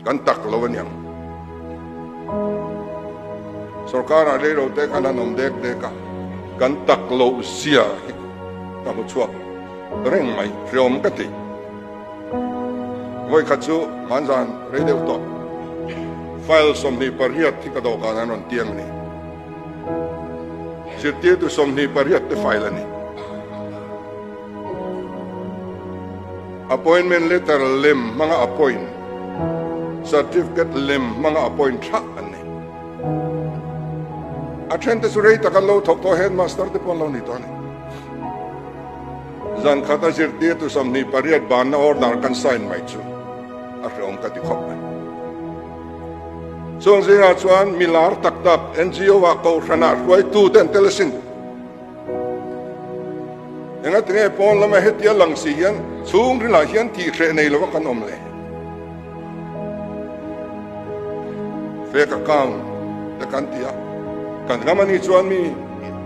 Kan tak lo aniang. Sorkar ah reilo te khan an awm dek dek a, kan tak loh zia hi ka hmu chhuak reng mai, hreawm ka ti. Vawikhat chu hmanzan rei deuh tawh file 28 hi ka dawhkan an rawn tiang a ni. Zirtirtu 28 te file a ni. Appointment letter lem hmanga appoint, certificate lem hmanga appoint thlah an ni. A thente chu rei tak an lo thawk tawh headmaster te pawh an lo ni tawh a ni. Zan khata zirtirtu 28 banna order kan sign mai chu a hreawm ka ti khawp mai. Chung zingah chuan mi lar tak tak NGO ah kohhranah hruaitu te an tel asin. Engatinge pawn lama hetia lang si hian chhungrilah hian tihhreh nei lova kan awm le? Fake account te kan ti a, kan ram anih chuan mi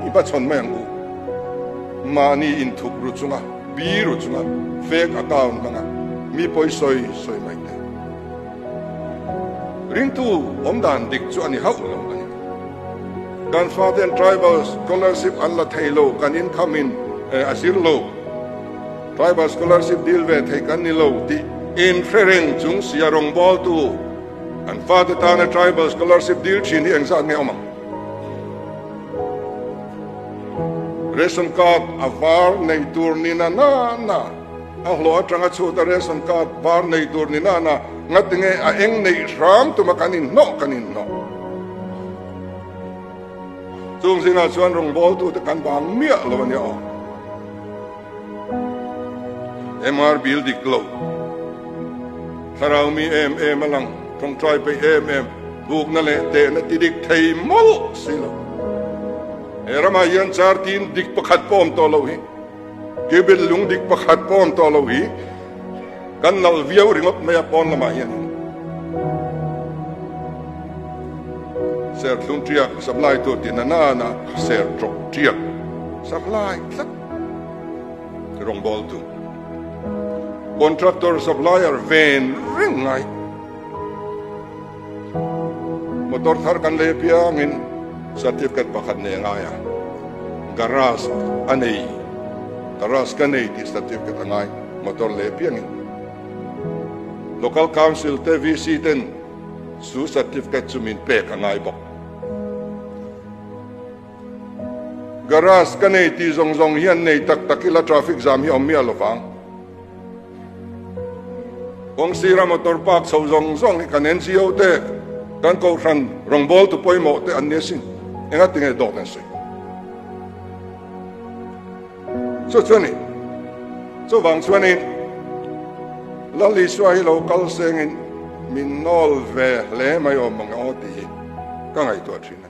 i hmachhawn mai ang u. Mahni inthup ru chunga, bi ru chunga fake account hmanga mi pawi sawi sawi mai te. Ringtu awmdan dik chu a ni hauh lo a ni. Kan faten tribal scholarship an la thei lo, kan income in a zir lo, tribal scholarship deal ve thei kan ni lo tih inhre reng chung sia rawngbawltu an fate tana tribal scholarship deal thin hi engzat nge awm ang? Ration card a var nei tur ni na na na, a hlawh atanga chhuta ration card var nei tur ni na na, ngatinge a eng neih hram tuma kan inhnawh kan inhnawh. Chung zingah chuan rawngbawltute kan bang miah lo a nia aw. MR Bill dik lo. Thlarau mi em em a lang, tawngtai peih em em, bukna leh tehna ti dik thei mawlh si lo. He ramah hian char tin dik pakhat pawh awm tawh loh hi, Kibit lung dik pakhat pawh awm tawh loh hi, kan nalh viau ringawt mai a pawn lamah hian. Serthlum tiak supply tur tih na nana ser tawk tiak supply tlat rawngbawltu contractor supplier ven reng ngai motor thar kan lei apiangin certificate pakhat nei a ngai a garage a nei garage ka nei tih certificate a ngai motor lei apiangin local council te VC ten Chu certificate chu min pek a ngai bawk. Garage ka nei tih zawng zawng hian nei tak tak ila traffic jam hi a awm miah lo vang. Kawng sira motor park chho zawng zawng hi kan NGO te, kan kohhran rawngbawltu pawimawh te an ni asin. Engati nge dawt an sawi? Chu chu a ni. Chuvang chuanin Lal Isua hi lo kal sengin min nawl ve hle mai awm ang aw tih hi ka ngaihtuah thin a ni.